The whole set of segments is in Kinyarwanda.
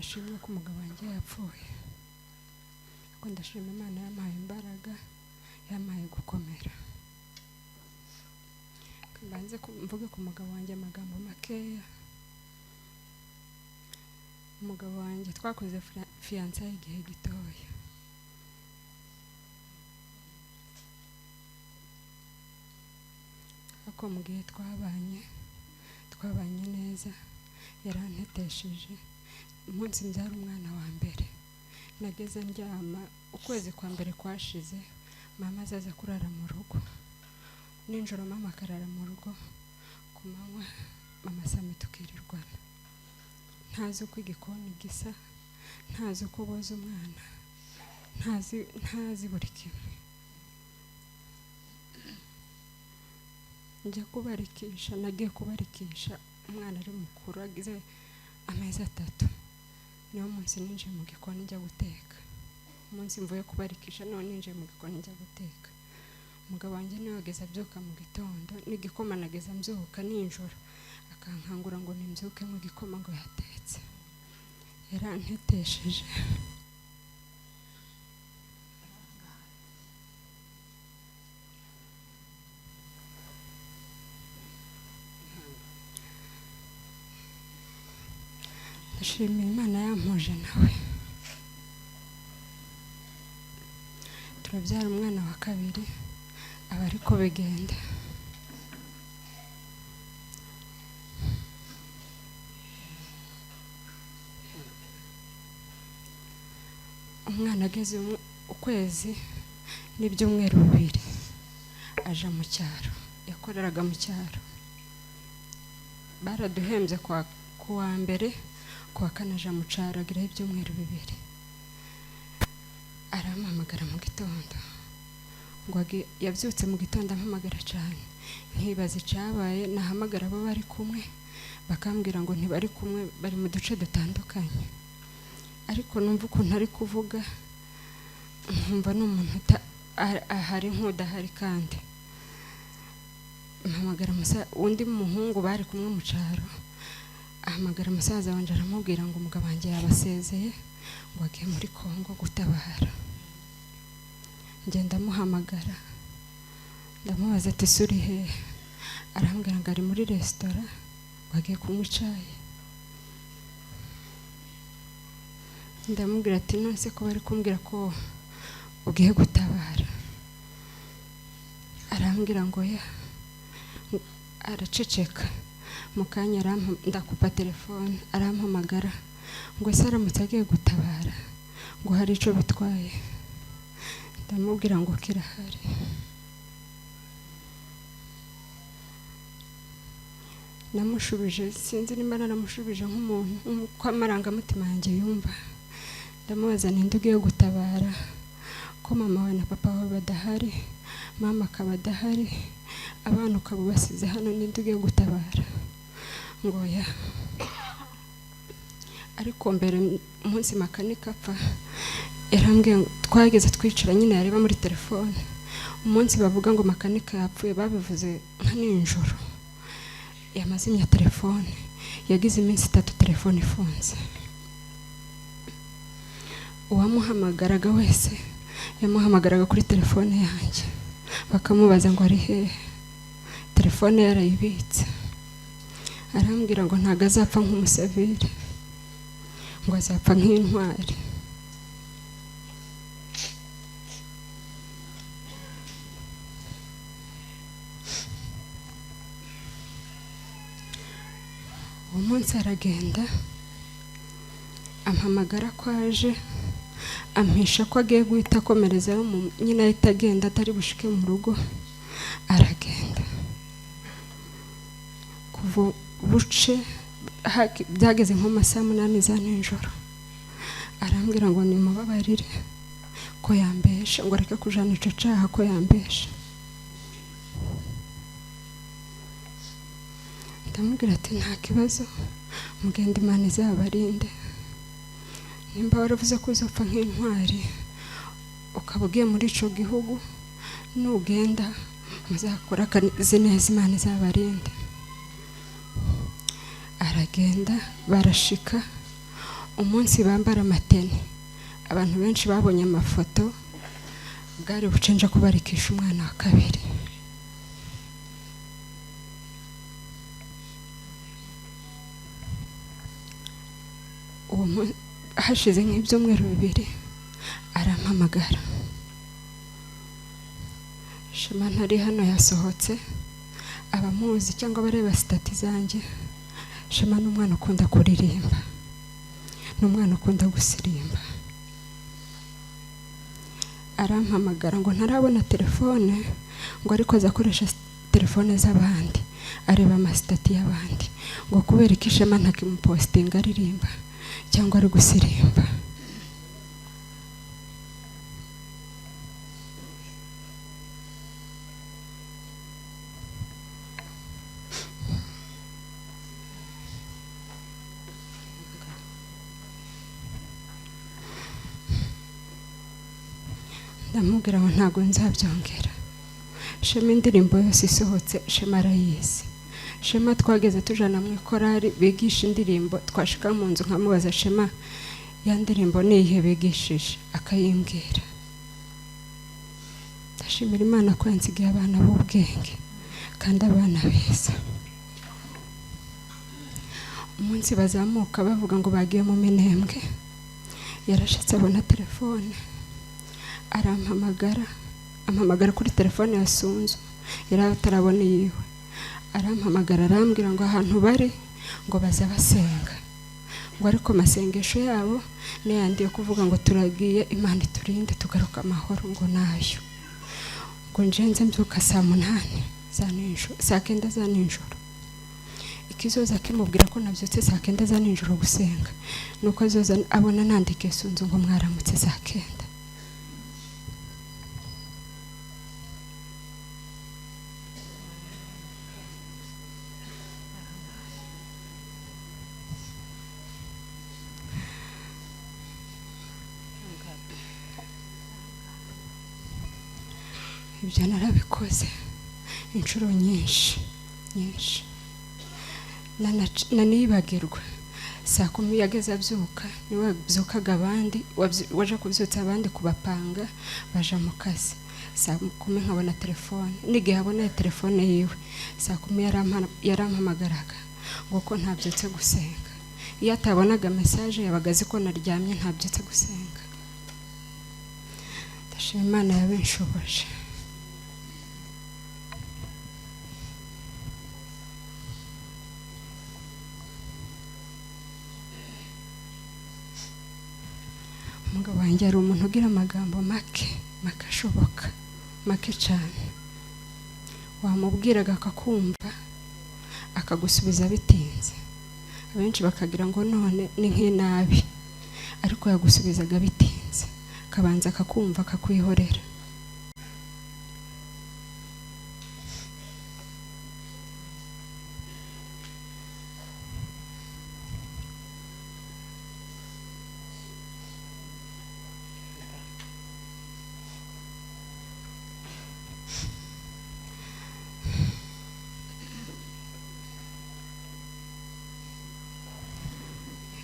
Yesu ashimwe ko umugabo wanjye yapfuye, ariko ndashima Imana yampaye imbaraga, yampaye gukomera. Mbanze mvuge ku mugabo wanjye amagambo makeya. Umugabo wanjye twakoze fiançailles igihe gitoya. Ariko mu gihe twabanye neza, yarantetesheje. Umunsi mbyara umwana wa mbere, nageze ndyama, ukwezi kwa mbere kwashize, mama azaza kurara mu rugo. Nijoro mama akarara mu rugo, ku manywa mama Sami tukirirwana. Ntazi uko igikoni gisa, ntazi uko boza umwana, ntazi buri kimwe. Njya kubarikisha, nagiye kubarikisha umwana ari mukuru, agize amezi 3. Niwo munsi ninjiye mu gikoni njya guteka. Umunsi mvuye kubarikisha none ninjiye mu gikoni njya guteka. Umugabo wanjye niwe wageze abyuka mu gitondo, n'igikoma nageze mbyuka nijoro, akankangura ngo nimbyuke mu gikoma ngo yatetse. Yarantetesheje. Ndashimira Imana yampuje nawe. Turabyara umwana wa kabiri, aba ariko bigenda. Umwana ageze ukwezi n'ibyumweru 2 aja mu cyaro, yakoreraga mu cyaro. Baraduhembye kuwa mbere, kuwa kane aja mu cyaro agiraho ibyumweru 2. Arampamagara mu gitondo, ngo yabyutse mu gitondo ampamagara cyane, nkibaza icyabaye. Nahamagara abo bari kumwe bakambwira ngo ntibari kumwe, bari mu duce dutandukanye. Ariko numva ukuntu ari kuvuga, nkumva ni umuntu ahari nk'udahari. Kandi mpamagara undi muhungu bari kumwe mu cyaro, ahamagara musaza wanjye aramubwira ngo umugabo wanjye yabasezeye, ngo agiye muri Kongo gutabara. Ngenda muhamagara, ndamubaza ati suri hehe? Arambwira ngo ari muri resitora, ngo agiye kunywa icyayi. Ndamubwira ati nonse ko bari kumbwira ko ugiye gutabara? Arambwira ngo ya, araceceka. Mu kanya ndakupa telefone, arampamagara ngo ese aramutse agiye gutabara ngo hari ico bitwaye? Ndamubwira ngo kirahari. Namushubije, sinzi nimba naramushubije nk'umuntu uko amarangamutima yanjye yumva. Ndamubaza ninde ugiye gutabara, ko mama wawe na papa wawe badahari, mama akaba adahari, abana ukaba ubasize hano, ninde ugiye gutabara? Ngo ya. Ariko mbere umunsi makanika apfa, yarambwiye ngo twageze twicara nyine yareba muri telefone. Umunsi bavuga ngo makanika yapfuye, babivuze nka nijoro, yamazimya telefone, yagize iminsi 3 telefone ifunze. Uwamuhamagaraga wese yamuhamagaraga kuri telefone yanjye, bakamubaza ngo ari hehe, telefone yarayibitse. Arambwira ngo ntago azapfa nk'umusivile, ngo azapfa nk'intwari. Uwo munsi aragenda ampamagara ko aje, ampisha ko agiye guhita akomerezayo, nyine ahita agenda atari bushike mu rugo. Aragenda kuva buce, byageze nko mu masaha 8 za nijoro, arambwira ngo nimubabarire ko yambesha, ngo areke kujana ico caha ko yambesha. Ndamubwira ati nta kibazo, mugende Imana izabarinde. Nimba waravuze ko uzapfa nk'intwari ukaba ugiye muri ico gihugu, nugenda muzakora akazi neza, Imana izabarinde. Aragenda barashika, Umunsi bambara amateni, abantu benshi babonye amafoto, bwari bucenja kubarikisha umwana wa kabiri. Uwo hashize nk'ibyumweru 2 arampamagara. Shema ntari hano yasohotse, abamuzi cyangwa bareba stati zanjye, Shema ni umwana ukunda kuririmba, ni umwana ukunda gusirimba. Arampamagara ngo ntarabona telefone, ngo ariko azakoresha telefone z'abandi, areba amasitati y'abandi, ngo kubera ko Shema ntakimupostinga aririmba cyangwa ari gusirimba. Ndamubwira ngo ntabwo nzabyongera. Shema indirimbo yose isohotse Shema arayizi. Shema twageze tujana mu ikorari bigisha indirimbo, twashika mu nzu nkamubaza Shema ya ndirimbo ni iyihe bigishije, akayimbwira. Ndashimira Imana ko yansigiye abana b'ubwenge kandi abana beza. Umunsi bazamuka bavuga ngo bagiye mu Minembwe, yarashatse abona telefone, arampamagara, ampamagara kuri telefone ya Sunzu, yari atarabona iyiwe. Arampamagara arambwira ngo ahantu bari ngo baza basenga, ngo ariko masengesho yabo n'ayandi yo kuvuga ngo turagiye Imana iturinde tugaruka amahoro, ngo nayo ngo njenze mbyuka saa 8 za nijoro, saa 9 za nijoro. Ikizoza kimubwira ko nabyutse saa 9 za nijoro gusenga, nuko azoza abona nandike Sunzu ngo mwaramutse saa 9. Ibyo narabikoze inshuro nyinshi nyinshi, nanibagirwa. Saa 10 yageze abyuka, niwe wabyukaga abandi, waje kubyutsa abandi kubapanga baja mu kazi. Saa 10 nkabona telefone, n'igihe abona telefone yiwe saa 10 yarampamagaraga ngo ko ntabyutse gusenga. Iyo atabonaga message yabaga azi ko naryamye ntabyutse gusenga. Ndashima Imana yabinshoboje. Umugabo wanjye ari umuntu ugira amagambo make make ashoboka, make cyane. Wamubwiraga akakumva, akagusubiza bitinze. Abenshi bakagira ngo none ni nk'inabi, ariko yagusubizaga bitinze, akabanza akakumva akakwihorera.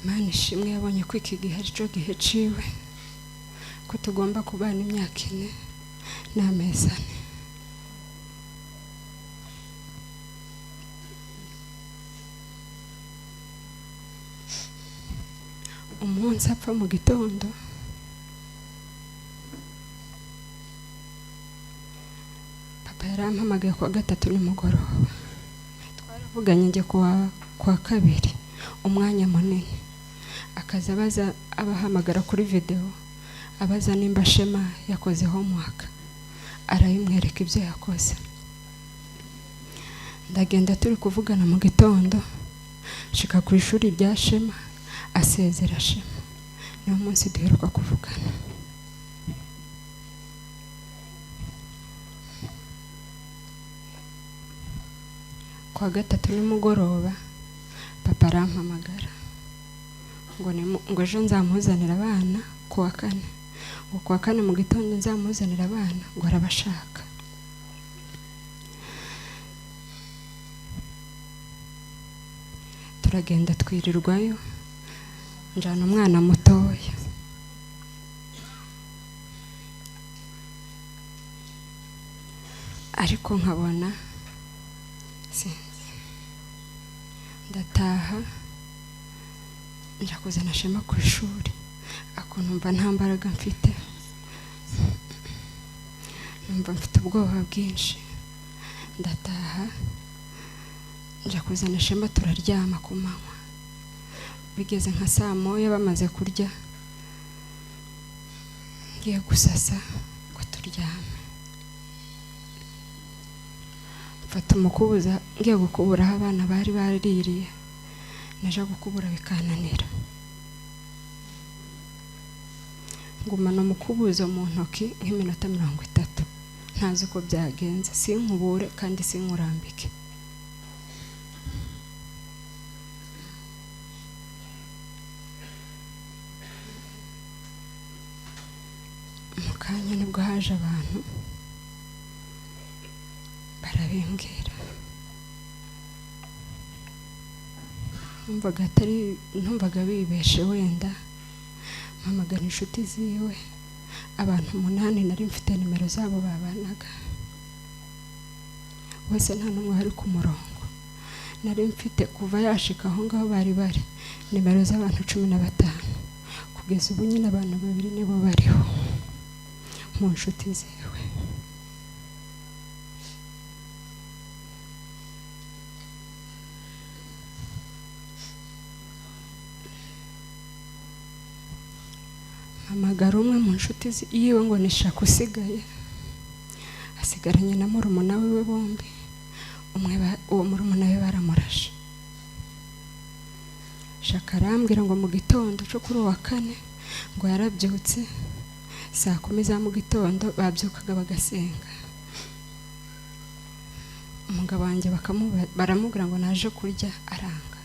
Imana ishimwe yabonye ko iki gihe ari cyo gihe ciwe, ko tugomba kubana imyaka 4 n'amezi 4. Umunsi apfa mu gitondo, papa yarampamagaye kuwa 3 nimugoroba. Twaravuganye njye kuwa 2 umwanya munini, akaza abaza, abahamagara kuri video abaza nimba Shema yakoze homework, arayimwereka ibyo yakoze. Ndagenda turi kuvugana mu gitondo, nshika ku ishuri rya Shema, asezera Shema. Niwo munsi duheruka kuvugana. Kuwa 3 nimugoroba papa arampamagara ngo ejo nzamuzanira abana kuwa 4, ngo kuwa 4 mu gitondo nzamuzanira abana, ngo arabashaka. Turagenda twirirwayo, Njana umwana mutoya. Ariko nkabona sinzi. Ndataha nja kuzana Shema ku ishuri, ako numva nta mbaraga mfite, numva mfite ubwoba bwinshi. Ndataha nja kuzana Shema, turaryama ku manywa. Bigeze nka saa moya bamaze kurya, ngiye gusasa ngo turyame, mfata umukubuza ngiye gukubura aho abana bari baririye, naje gukubura bikananira. Ngumana umukubuzo mu ntoki nk'iminota 30, ntazi uko byagenze, sinkubure kandi sinkurambike. Mu kanya nibwo haje abantu barabimbwira. Numvaga bibeshe wenda, mpamagara inshuti ziwe, abantu 8 nari mfite nimero zabo babanaga bose, nta n'umwe wari ku murongo. Nari mfite kuva yashika aho ngaho bari bari nimero z'abantu 15, kugeza ubu nyine abantu 2 nibo bariho mu nshuti ziwe. Mpamagara umwe mu nshuti yiwe ngo ni Shaka usigaye, asigaranye na murumuna wiwe bombi, umwe uwo murumuna we baramurashe. Shaka arambwira ngo mu gitondo cyo kuri uwa kane ngo yarabyutse saa 10 za mu gitondo, babyukaga bagasenga. Umugabo wanjye baramubwira ngo naje kurya, aranga.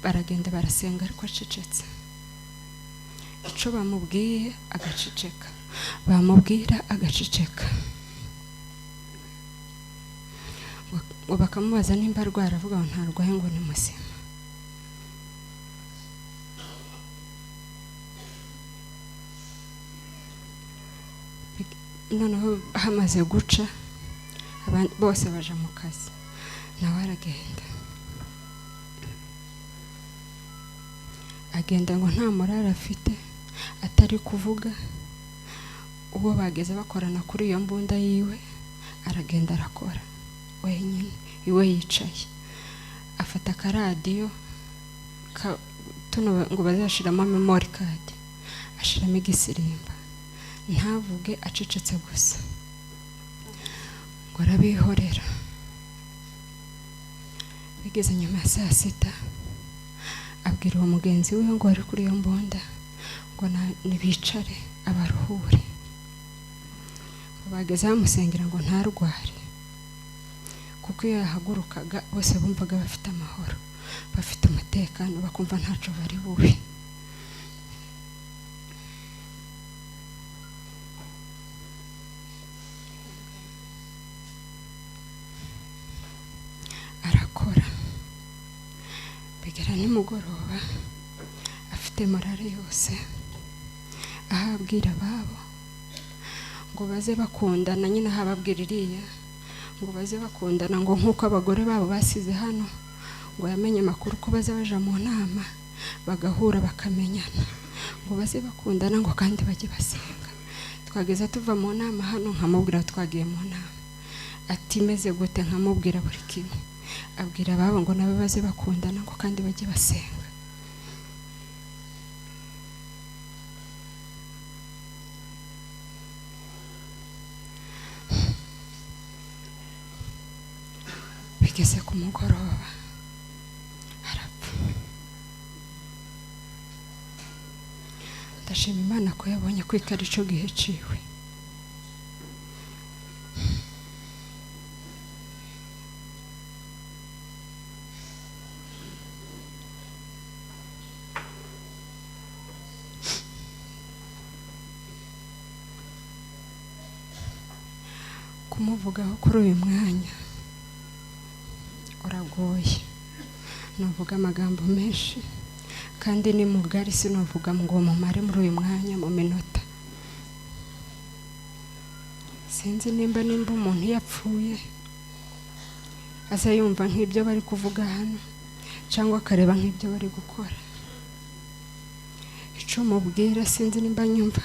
Baragenda barasenga ariko acecetse. Ico bamubwiye agaceceka, bamubwira agaceceka. Ngo bakamubaza nimba arwara, avuga ngo ntarwaye, ngo ni muzima. Noneho hamaze guca bose baja mu kazi, nawe aragenda. Agenda ngo nta morale afite, atari kuvuga. Uwo bageze bakorana kuri iyo mbunda yiwe, aragenda arakora wenyine iwe yicaye. Afata akaradiyo tuno ngo bazashiramo memory card, ashiramo igisirimba, ntavuge, acecetse gusa, ngo arabihorera. Bigeze nyuma ya saa 6, abwira uwo mugenzi we ngo ari kuri iyo mbunda ngo nibicare abaruhure. Ngo bageze bamusengera ngo ntarware, kuko iyo yahagurukaga bose bumvaga bafite amahoro, bafite umutekano, bakumva ntaco bari bube. Arakora bigera nimugoroba afite morale yose, ahabwira ababo ngo baze bakundana, nyine ahababwira iriya ngo baze bakundana, ngo nk'uko abagore babo basize hano, ngo yamenye amakuru ko baza baja mu nama bagahura bakamenyana, ngo baze bakundana, ngo kandi bajye basenga. Twageza tuva mu nama hano, nkamubwira twagiye mu nama, ati meze gute, nkamubwira buri kimwe. Abwira ababo ngo nabo baze bakundana, ngo kandi bajye basenga. Bigeze ku mugoroba arapfa. Ndashima Imana ko yabonye kwikara ico gihe ciwe. Kumuvugaho kuri uyu mwanya uragoye, Nuvuga amagambo menshi kandi ni mugari, sinavuga ngo mumare muri uyu mwanya mu minota. Sinzi nimba umuntu yapfuye aza yumva nk'ibyo bari kuvuga hano cyangwa akareba nk'ibyo bari gukora. Icyo mubwira sinzi nimba nyumva,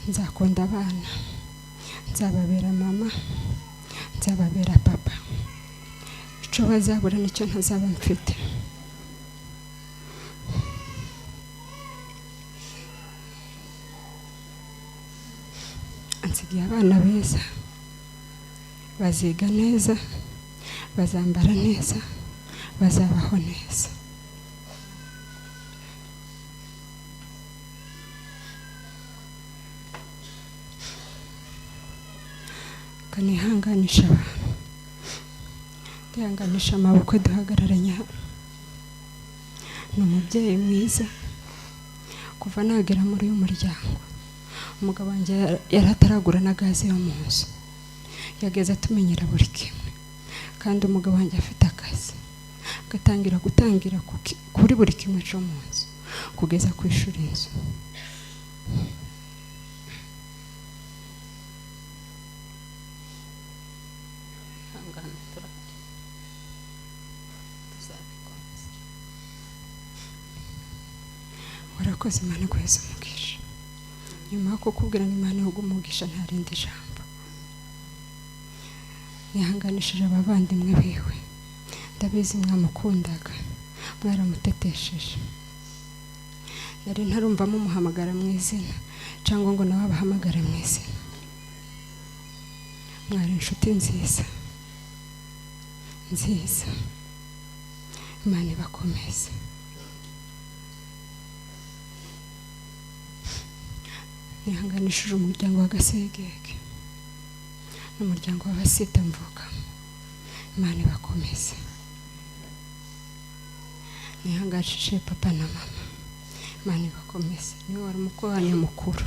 nzakunda abana, nzababera mama, nzababera papa. Icyo bazabura nicyo ntazaba mfite. Ansigiye abana beza, baziga neza, bazambara neza, bazabaho neza. Kanihanganisha abantu, ndihanganisha amaboko duhagararanye hano. Ni umubyeyi mwiza kuva nagera muri uyu muryango. Umugabo wanjye yari ataragura na gaze yo mu nzu, yageze atumenyera buri kimwe, kandi umugabo wanjye afite akazi, agatangira gutangira kuri buri kimwe cyo mu nzu kugeza kwishura inzu. Warakoze Imana iguheze umugisha. Nyuma yo kukubwira ngo Imana iguhe umugisha nta rindi jambo. Nihanganishije abavandimwe biwe, ndabizi mwamukundaga, mwaramutetesheje. Nari ntarumva mumuhamagara mu izina cyangwa ngo nawe abahamagare mu izina. Mwari inshuti nziza nziza, Imana ibakomeze. Nihanganishije umuryango wa Gasegege n'umuryango w'Abasita mvukamo, Imana ibakomeze. Nihanganishije papa na mama, Imana ibakomeze. Niwe wari umukobanyi mukuru.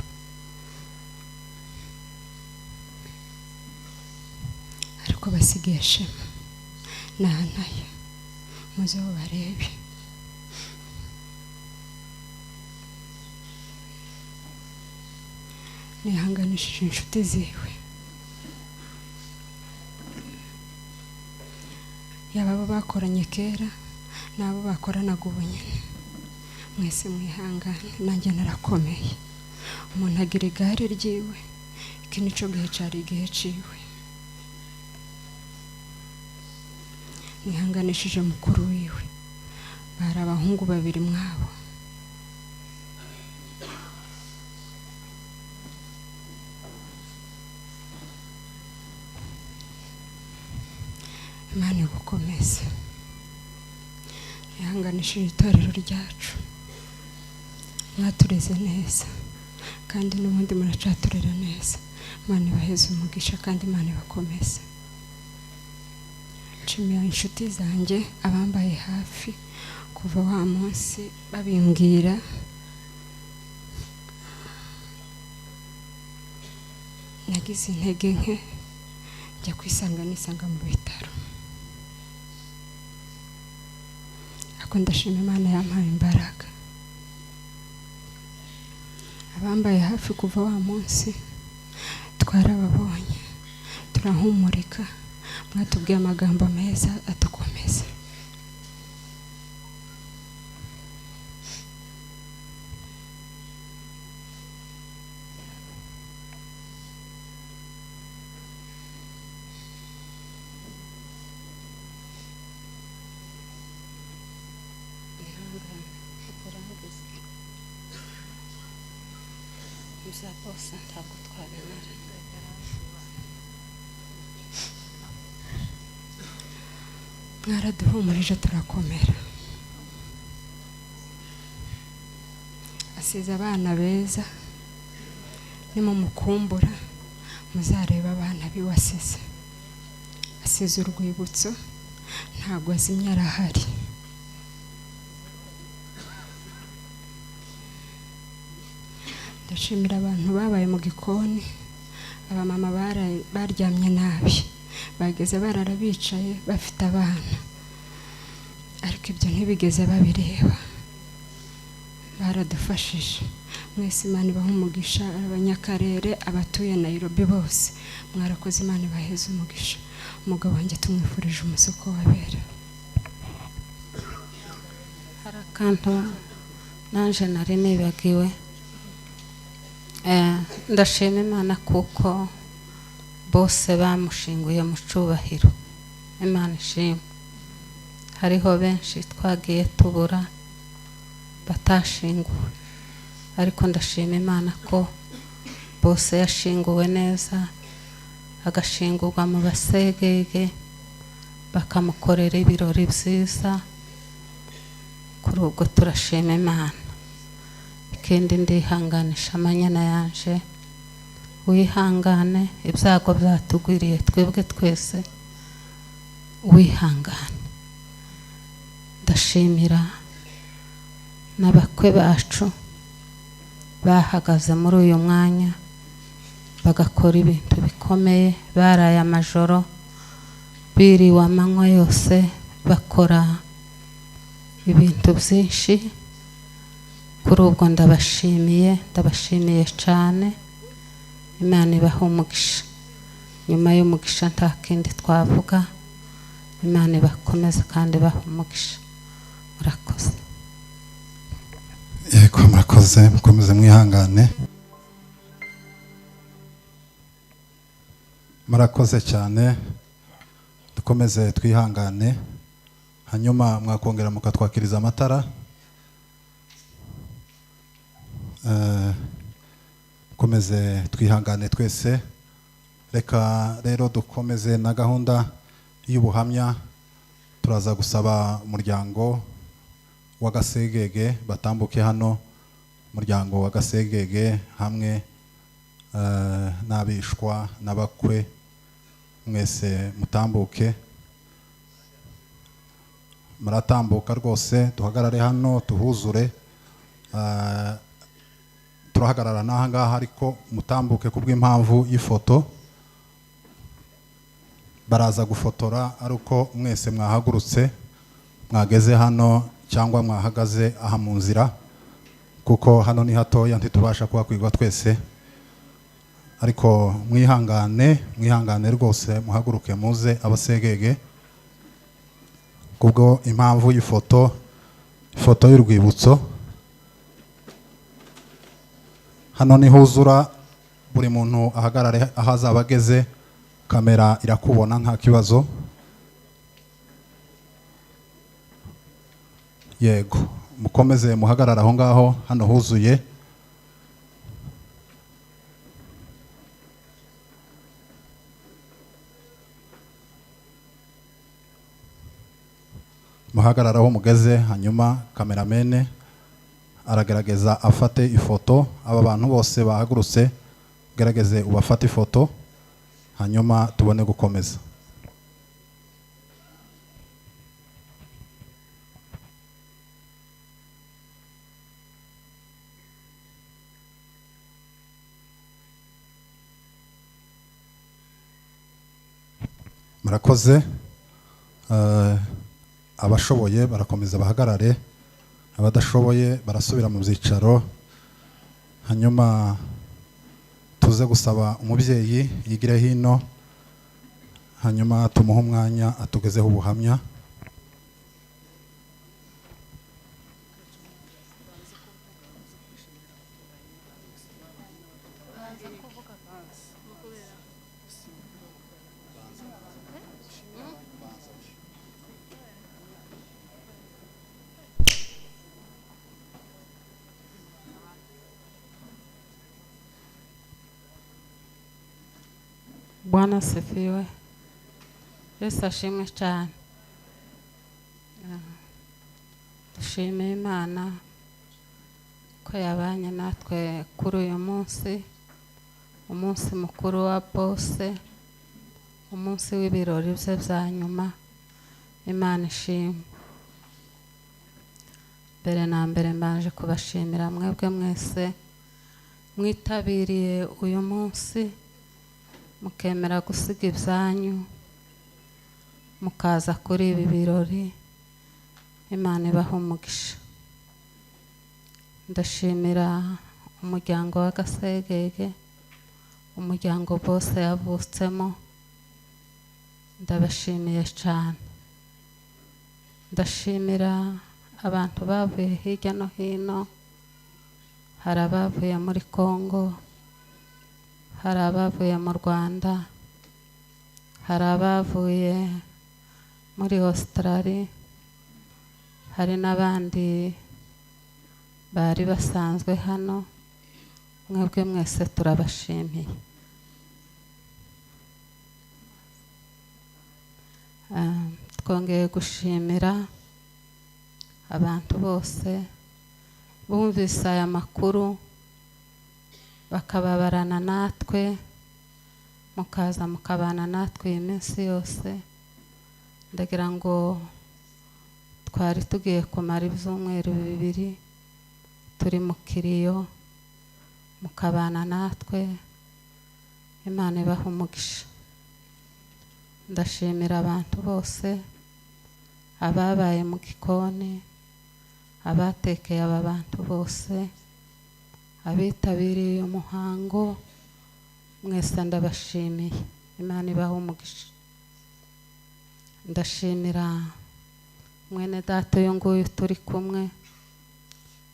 Ariko basigaye Shema na Anaya, muze barebe. Nihanganishije inshuti ziwe, yaba abo bakoranye kera n'abo bakoranaga ubu nyine, mwese mwihangane, nanjye narakomeye. Umuntu agira igare ryiwe, iki nico gihe cyari igihe ciwe. Nihanganishije mukuru wiwe, bari abahungu babiri mwabo. Imana igukomeze. Nihanganishije itorero ryacu, mwatureze neza kandi n'ubundi muracaturera neza. Imana ibaheze umugisha kandi Imana ibakomeze. Nshimiye inshuti zanjye abambaye hafi kuva wa munsi babimbwira. Nagize intege nke njya kwisanga nisanga mu bitaro, ariko ndashima Imana yampaye imbaraga. Abambaye hafi kuva wa munsi twarababonye, turahumurika, mwatubwiye amagambo meza adukomeza. Bose ntabwo twabimara. Mwaraduhumurije turakomera. Asize abana beza, nimumukumbura muzareba abana biwe asize. Asize urwibutso, ntabwo azimye, arahari. Ndashimira abantu babaye mu gikoni, abamama baryamye nabi, bageze barara bicaye bafite abana. Ariko ibyo ntibigeze babireba, baradufashije. Mwese Imana ibaha umugisha, abanyakarere, abatuye Nairobi bose mwarakoze, Imana ibaheze umugisha. Umugabo wanjye tumwifurije umusuko wabera. Hari akantu nanje nari nibagiwe. Ndashima Imana kuko bose bamushinguye mu cubahiro. Imana ishimwe. Hariho benshi twagiye tubura batashinguwe, ariko ndashima Imana ko bose yashinguwe neza, agashingurwa mu basegege, bakamukorera ibirori byiza. Kuri ubwo turashima Imana. Ikindi ndihanganisha amanyana yanje, wihangane, ibyago byatugwiriye twebwe twese, wihangane. Ndashimira n'abakwe bacu bahagaze muri uyu mwanya bagakora ibintu bikomeye, baraye amajoro, biriwe amanywa yose bakora ibintu byinshi. Kuri ubwo ndabashimiye, ndabashimiye cyane. Imana ibaha umugisha. Nyuma y'umugisha nta kindi twavuga. Imana ibakomeze kandi ibaha umugisha. Murakoze. Yego, murakoze, mukomeze mwihangane. Murakoze cyane, dukomeze twihangane. Hanyuma mwakongera mukatwakiriza amatara. Dukomeze twihangane twese. Reka rero dukomeze na gahunda y'ubuhamya. Turaza gusaba umuryango wa Gasegege batambuke hano, umuryango wa Gasegege hamwe n'abishwa n'abakwe, mwese mutambuke. Muratambuka rwose, duhagarare hano tuhuzure. Turahagarara n'aha ngaha, ariko mutambuke kubw'impamvu y'ifoto. Baraza gufotora ari uko mwese mwahagurutse, mwageze hano cyangwa mwahagaze aha mu nzira, kuko hano ni hatoya ntitubasha kuhakwirwa twese. Ariko mwihangane, mwihangane rwose, muhaguruke muze abasegege, kubwo impamvu y'ifoto, ifoto y'urwibutso. Hano ni huzura, buri muntu ahagarare aho azaba ageze, kamera irakubona nta kibazo. Yego, mukomeze muhagarare aho ngaho, hano huzuye. Muhagarare aho mugeze, hanyuma kameramene aragerageza afate ifoto. Aba bantu bose bahagurutse, gerageze ubafate ifoto, hanyuma tubone gukomeza. Murakoze. Abashoboye barakomeza bahagarare, abadashoboye barasubira mu byicaro. Hanyuma tuze gusaba umubyeyi yigire hino, hanyuma tumuhe umwanya atugezeho ubuhamya. Bwana asifiwe. Yesu ashimwe cyane. Dushime Imana ko yabanye natwe kuri uyu munsi, umunsi mukuru wa bose, umunsi w'ibirori bye bya nyuma. Imana ishimwe. Mbere na mbere mbanje kubashimira mwebwe mwese mwitabiriye uyu munsi, mukemera gusiga ibyanyu mukaza kuri ibi birori. Imana ibaha umugisha. Ndashimira umuryango wa Gasegege, umuryango bose yavutsemo, ndabashimiye cyane. Ndashimira abantu bavuye hirya no hino, hari abavuye muri Kongo, hari abavuye mu Rwanda, hari abavuye muri Australia, hari n'abandi bari basanzwe hano. Mwebwe mwese turabashimiye. Twongeye gushimira abantu bose bumvise aya makuru bakababarana natwe, mukaza mukabana natwe iyi minsi yose. Ndagira ngo twari tugiye kumara ibyumweru 2 turi mu kiriyo, mukabana natwe. Imana ibaha umugisha. Ndashimira abantu bose ababaye mu gikoni, abatekeye aba bantu bose, abitabiriye uyu muhango, mwese ndabashimiye. Imana ibaha umugisha. Ndashimira mwene data uyu nguyu turi kumwe,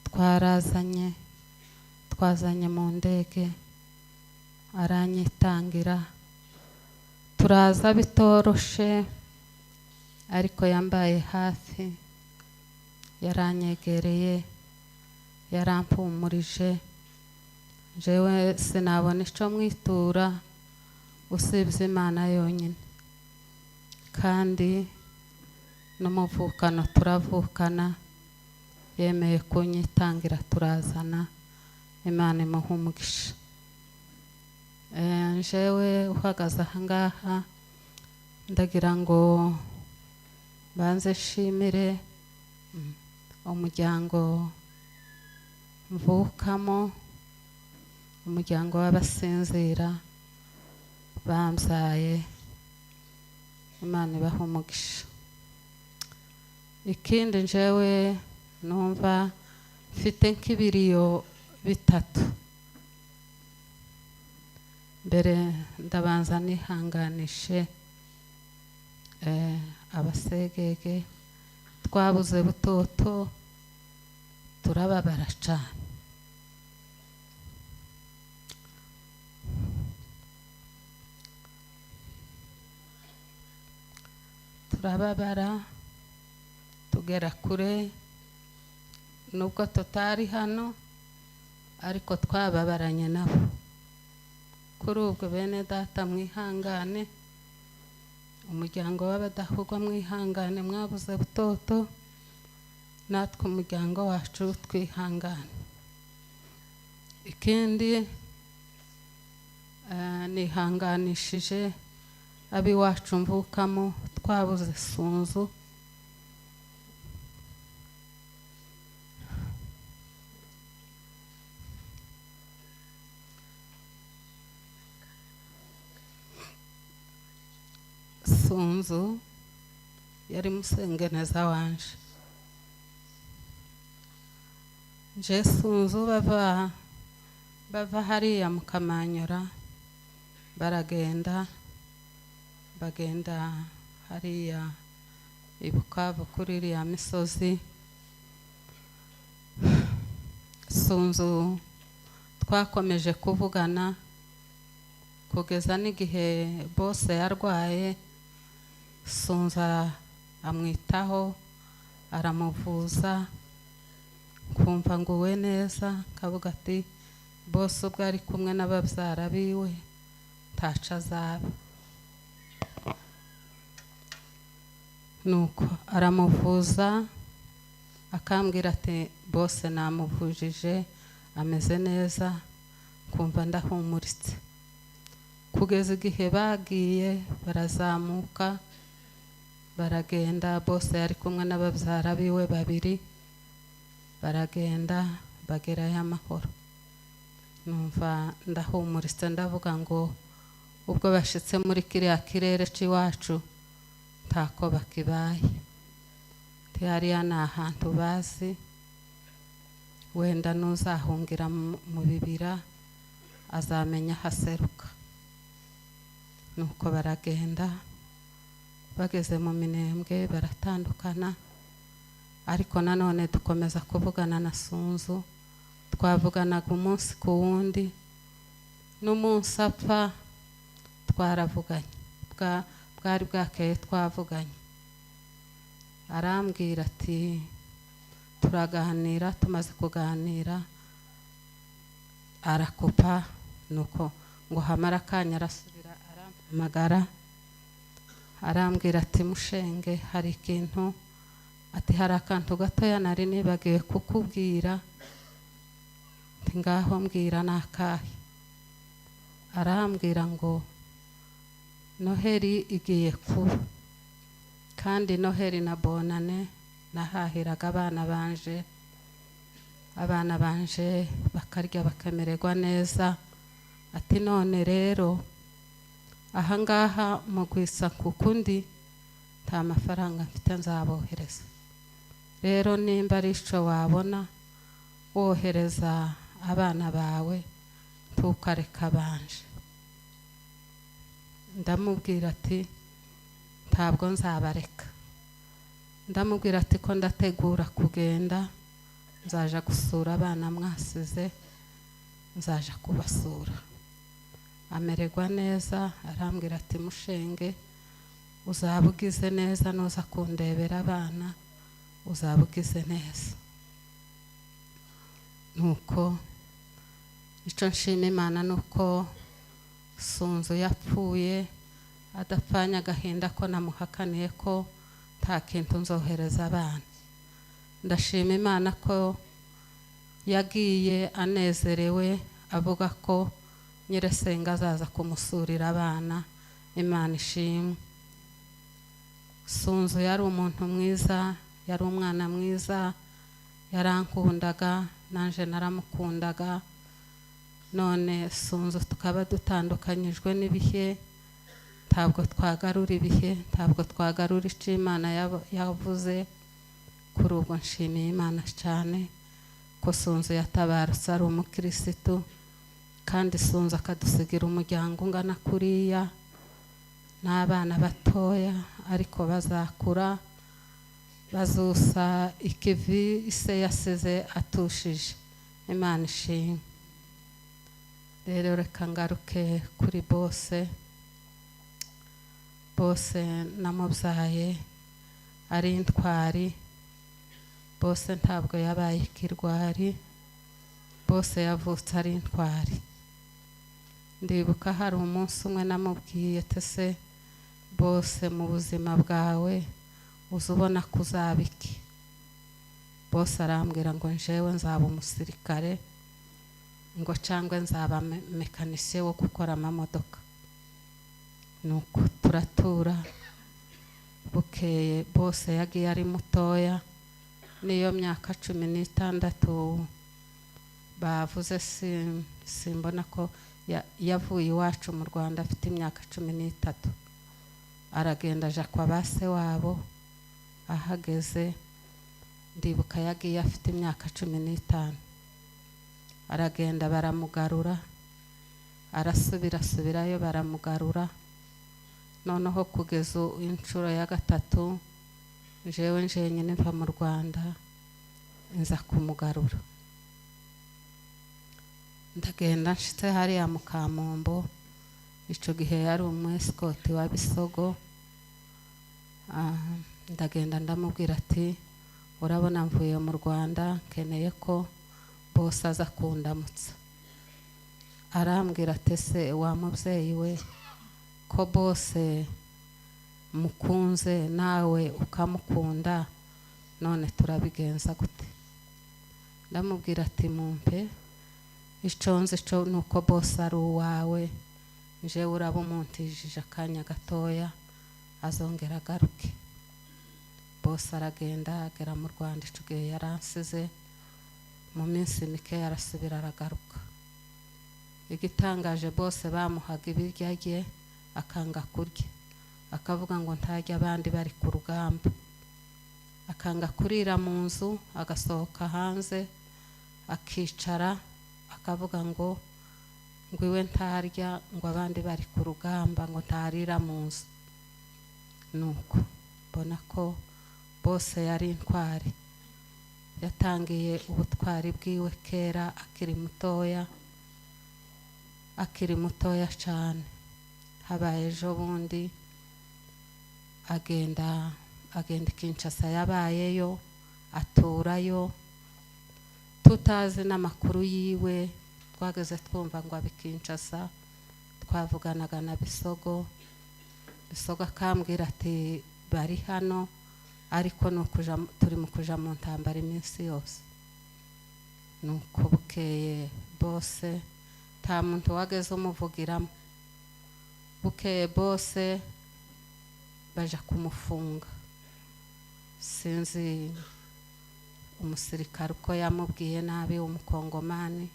twarazanye, twazanye mu ndege, aranyitangira, turaza bitoroshe, ariko yambaye hafi, yaranyegereye, yarampumurije. Jewe sinabona ico mwitura usibye Imana yonyine, kandi n'umuvukano turavukana, yemeye kunyitangira turazana. Imana imuha umugisha. Jewe uhagaze aha ngaha ndagira ngo banze nshimire umuryango mvukamo, umuryango w'abasinzira bambyaye. Imana ibaha umugisha. Ikindi njewe numva mfite nk'ibiriyo 3. Mbere ndabanza nihanganishe abasegege twabuze butoto, turababara cyane. Turababara tugera kure, nubwo tutari hano ariko twababaranye nabo. Kuri ubwo bene data mwihangane, umuryango w'abadahugwa mwihangane, mwabuze butoto, natwe umuryango wacu twihangane. Ikindi nihanganishije abiwacu mvukamo, twabuze Sunzu. Sunzu yari musengeneza wanje. Nje Sunzu bava hariya mu Kamanyura, baragenda bagenda hariya i Bukavu kuri iriya misozi. Sunzu twakomeje kuvugana kugeza n'igihe bose yarwaye. Sunzu amwitaho, aramuvuza, kumva nguwe neza, kavuga ati bose ubwo ari kumwe n'ababyara biwe ntaca azaba. Nuko aramuvuza, akambwira ati bose namuvujije ameze neza, kumva ndahumuritse. Kugeza igihe bagiye barazamuka baragenda, bose yari kumwe n'ababyara biwe 2, baragenda bagerayo amahoro. Numva ndahumuritse, ndavuga ngo ubwo bashitse muri kiriya kirere c'iwacu ntako bakibaye. Hariya ni ahantu bazi, wenda n'uzahungira mu bibira azamenya haseruka. Nuko baragenda, bageze mu Minembwe baratandukana, ariko nanone dukomeza kuvugana na Sunzu, twavuganaga umunsi ku wundi, n'umunsi apfa twaravuganye, bwari bwakeye twavuganye. Arambwira ati turaganira, tumaze kuganira arakupa, nuko ngo hamara akanya arasubira arampamagara, arambwira ati mushenge hari ikintu, ati hari akantu gatoya nari nibagiwe kukubwira. Nti ngaho mbwira ni akahe? Arambwira ngo Noheri igiye kuba, kandi Noheri na Bonane nahahiraga abana banje, abana banje bakarya bakamererwa neza. Ati none rero ahangaha mugwisa kukundi nta mafaranga mfite nzabohereza, rero nimba ari ico wabona wohereza abana bawe ntukareka banje. Ndamubwira ati ntabwo nzabareka. Ndamubwira ati ko ndategura kugenda, nzaja gusura abana mwasize, nzaja kubasura. Amererwa neza, arambwira ati mushenge uzaba ugize neza nuza kundebera abana, uzaba ugize neza. Nuko icyo nshima Imana nuko Sunzu yapfuye adapfanye agahinda ko namuhakaniye ko nta kintu nzohereza abana. Ndashima Imana ko yagiye anezerewe avuga ko Nyirasenga azaza kumusurira abana. Imana ishimwe. Sunzu yari umuntu mwiza, yari umwana mwiza, yarankundaga nanje naramukundaga. None Sunzu tukaba dutandukanyijwe n'ibihe, ntabwo twagarura ibihe, ntabwo twagarura icyo Imana yavuze. Kuri ubwo nshimiye Imana cyane ko Sunzu yatabarutse ari umukirisitu, kandi Sunzu akadusigira umuryango ungana kuriya n'abana batoya, ariko bazakura bazusa ikivi ise yasize atushije. Imana ishimwe. Rero reka ngaruke kuri Bose. Bose namubyaye ari intwari, Bose ntabwo yabaye ikirwari, Bose yavutse ari intwari. Ndibuka hari umunsi umwe namubwiye tese Bose mu buzima bwawe uza ubona ko uzaba iki? Bose arambwira ngo njewe nzaba umusirikare, ngo cyangwa nzaba mekanisiye wo gukora amamodoka. Nuko turatura, bukeye Bose yagiye ari mutoya, niyo myaka 16 bavuze, simbona ko yavuye iwacu mu Rwanda afite imyaka 13, aragenda aja kwa base wabo. Ahageze ndibuka yagiye afite imyaka 15, aragenda baramugarura, arasubira asubirayo baramugarura. Noneho kugeza inshuro ya gatatu njewe njenyine mva mu Rwanda nza kumugarura. Ndagenda nshitse hariya mu Kamombo, ico gihe yari umwesikoti wa Bisogo. Ndagenda ndamubwira ati urabona mvuye mu Rwanda nkeneye ko Bose aza kundamutsa. Arambwira ati se wa mubyeyi we ko Bose mukunze nawe ukamukunda, none turabigenza gute? Ndamubwira ati mumpe icyo nzi cyo nuko Bose ari uwawe, njewe uraba umuntijije akanya gatoya azongera agaruke. Bose aragenda agera mu Rwanda, ico gihe yaransize, mu minsi mike yarasubira aragaruka. Igitangaje Bose bamuhaga ibiryo arye akanga kurya, akavuga ngo ntajya abandi bari ku rugamba. Akanga kurira mu nzu, agasohoka hanze akicara, akavuga ngo iwe ntarya, ngo abandi bari ku rugamba, ngo ntarira mu nzu. Nuko mbona ko bose yari intwari, yatangiye ubutwari bwiwe kera akiri mutoya, akiri mutoya cyane. Habaye ejo bundi agenda i Kinshasa, yabayeyo aturayo tutazi n'amakuru yiwe. Twageze twumva ngo abe i Kinshasa, twavuganaga na Bisogo, Bisogo akambwira ati bari hano, ariko ni ukuja, turi mu kuja mu ntambara iminsi yose. Nuko bukeye bose nta muntu wageze umuvugiramo. Bukeye bose baja kumufunga, sinzi umusirikare uko yamubwiye nabi, umukongomani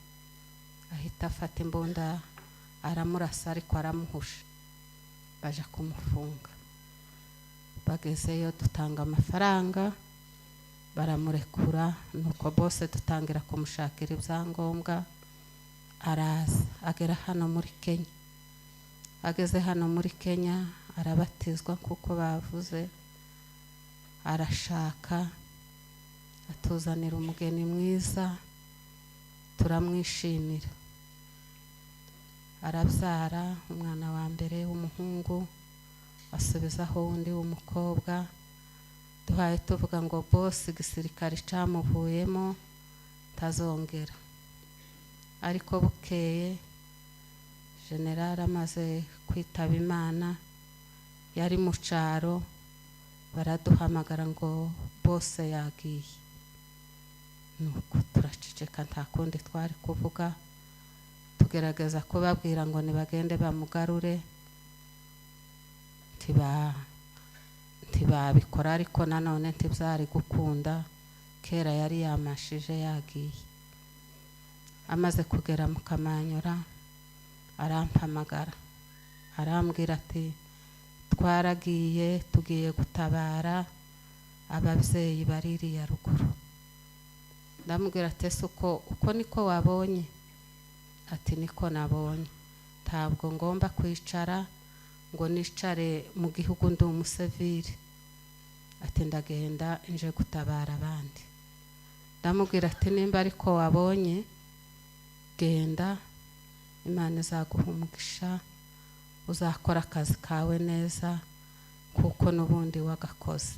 ahita afata imbunda aramurasa, ariko aramuhusha. Baja kumufunga, bagezeyo dutanga amafaranga baramurekura. Nuko bose dutangira kumushakira ibyangombwa, araza agera hano muri Kenya. Ageze hano muri Kenya arabatizwa kuko bavuze, arashaka, atuzanira umugeni mwiza, turamwishimira. Arabyara umwana wa mbere w'umuhungu, asubizaho undi w'umukobwa. Duhaye tuvuga ngo bose igisirikare camuvuyemo ntazongera. Ariko bukeye generali amaze kwitaba Imana, yari mu cyaro, baraduhamagara ngo bose yagiye. Nuko turaceceka, nta kundi twari kuvuga, tugerageza kubabwira ngo nibagende bamugarure, ntibabikora. Ariko nanone ntibyari gukunda, kera yari yamashije yagiye. Amaze kugera mu Kamanyura arampamagara, arambwira ati twaragiye tugiye gutabara ababyeyi baririya ruguru. Ndamubwira ati ese uko niko wabonye? Ati niko nabonye, ntabwo ngomba kwicara ngo nicare mu gihugu ndi umusivili. Ati ndagenda nje gutabara abandi. Ndamubwira ati nimba ariko wabonye genda, Imana izaguha umugisha, uzakora akazi kawe neza kuko n'ubundi wagakoze.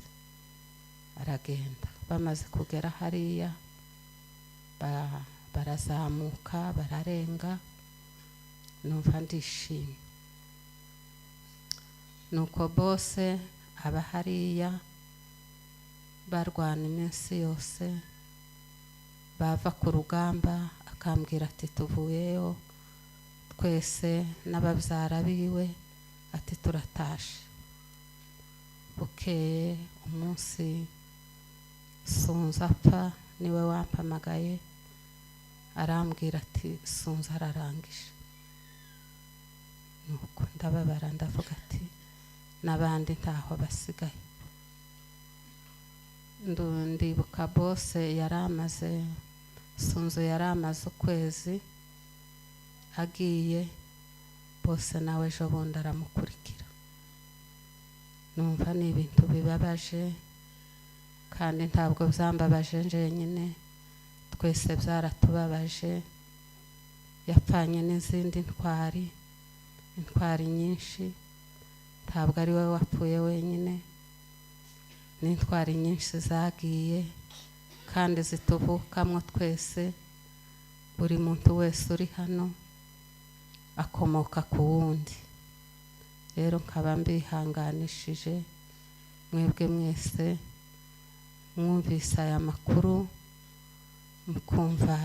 Aragenda. Bamaze kugera hariya barazamuka bararenga, numva ndishimye. Nuko bose aba hariya barwana iminsi yose, bava ku rugamba akambwira ati tuvuyeyo twese n'ababyara biwe, ati turatashe. Bukeye umunsi Sunzu apfa, niwe wampamagaye arambwira ati Sunzu ararangije. Nuko ndababara, ndavuga ati n'abandi ntaho basigaye. Ndibuka bose yaramaze, Sunzu yaramaze ukwezi agiye, bose nawe ejo bundi aramukurikira. Numva ni ibintu bibabaje, kandi ntabwo byambabaje njyenyine, twese byaratubabaje. Yapfanye n'izindi ntwari, intwari nyinshi, ntabwo ari we wapfuye wenyine, n'intwari nyinshi zagiye kandi zituvukamo twese. Buri muntu wese uri hano akomoka ku wundi. Rero nkaba mbihanganishije mwebwe mwese mwumvise aya makuru, mukumva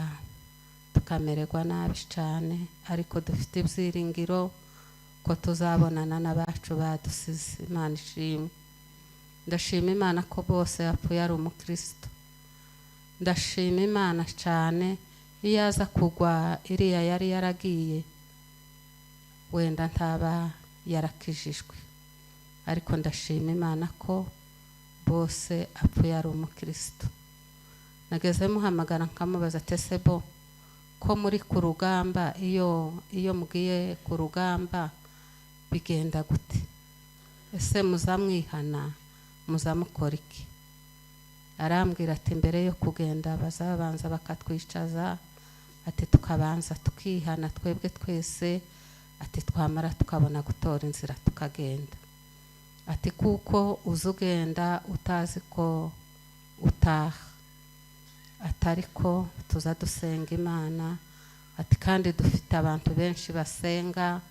tukamererwa nabi cyane, ariko dufite ibyiringiro ko tuzabonana n'abacu badusize. Imana ishimwe. Ndashima Imana ko bose yapfuye ari umukristo. Ndashima Imana cyane, iyo aza kugwa iriya yari yaragiye wenda ntaba yarakijijwe, ariko ndashima Imana ko Bose apfuye ari umukristo. Nageze muhamagara nkamubaza ati ese bo ko muri ku rugamba, iyo mugiye ku rugamba bigenda gute? Ese muzamwihana, muzamukora iki? Arambwira ati mbere yo kugenda bazabanza bakatwicaza, ati tukabanza tukihana twebwe twese, ati twamara tukabona gutora inzira tukagenda, ati kuko uza ugenda utazi ko utaha, atari ko tuza dusenga Imana, ati kandi dufite abantu benshi basenga,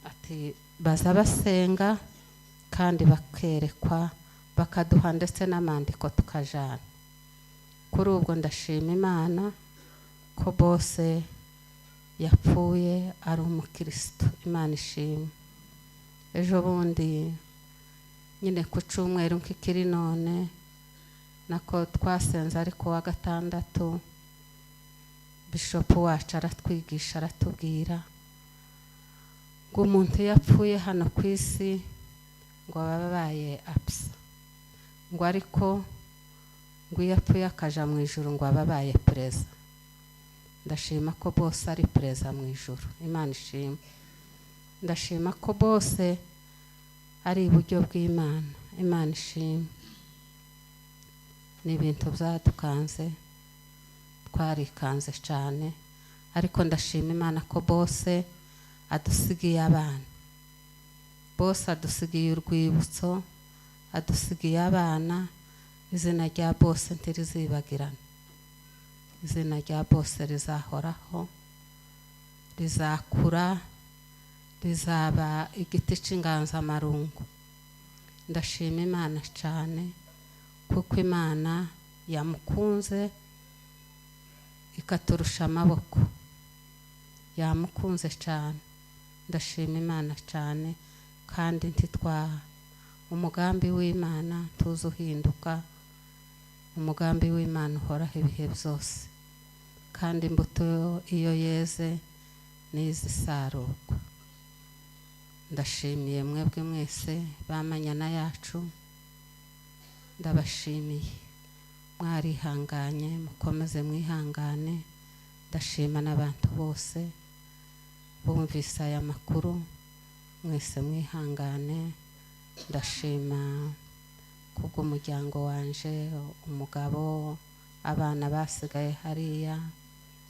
ati baza basenga kandi bakerekwa, bakaduha ndetse n'amandiko tukajana. Kuri ubwo ndashima Imana ko bose yapfuye ari umukristo. Imana ishimwe. Ejo bundi nyine ku cyumweru nk'ikiri none nako twasenze, ariko wa gatandatu bishopu wacu aratwigisha, aratubwira ngo umuntu iyo apfuye hano ku isi ngo aba abaye apsa, ngo ariko ngo iyo apfuye akaja mu ijuru ngo aba abaye pereza. Ndashima ko bose ari pereza mu ijuru. Imana ishimwe. Ndashima ko bose ari iburyo bw'Imana. Imana ishimwe. Ni ibintu byadukanze, twarikanze cyane, ariko ndashima Imana ko bose adusigiye abana, bose adusigiye urwibutso, adusigiye abana. Izina rya bose ntirizibagirana, izina rya bose rizahoraho, rizakura, rizaba igiti cy'inganzamarungu. Ndashima Imana cyane kuko Imana yamukunze ikaturusha amaboko, yamukunze cyane. Ndashima Imana cyane, kandi ntitwa umugambi w'Imana tuzi uhinduka, umugambi w'Imana uhoraho ibihe byose, kandi imbuto iyo yeze n'izisarurwa. Ndashimiye mwebwe mwese bamanyana yacu, ndabashimiye, mwarihanganye, mukomeze mwihangane. Ndashima n'abantu bose bumvise aya makuru, mwese mwihangane. Ndashima kubw'umuryango wanje, umugabo, abana basigaye hariya,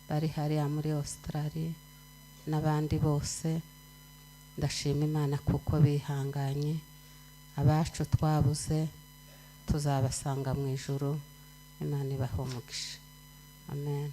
bari hariya muri Australia n'abandi bose. Ndashima Imana kuko bihanganye. Abacu twabuze tuzabasanga mu ijuru. Imana ibahe umugisha. Amen.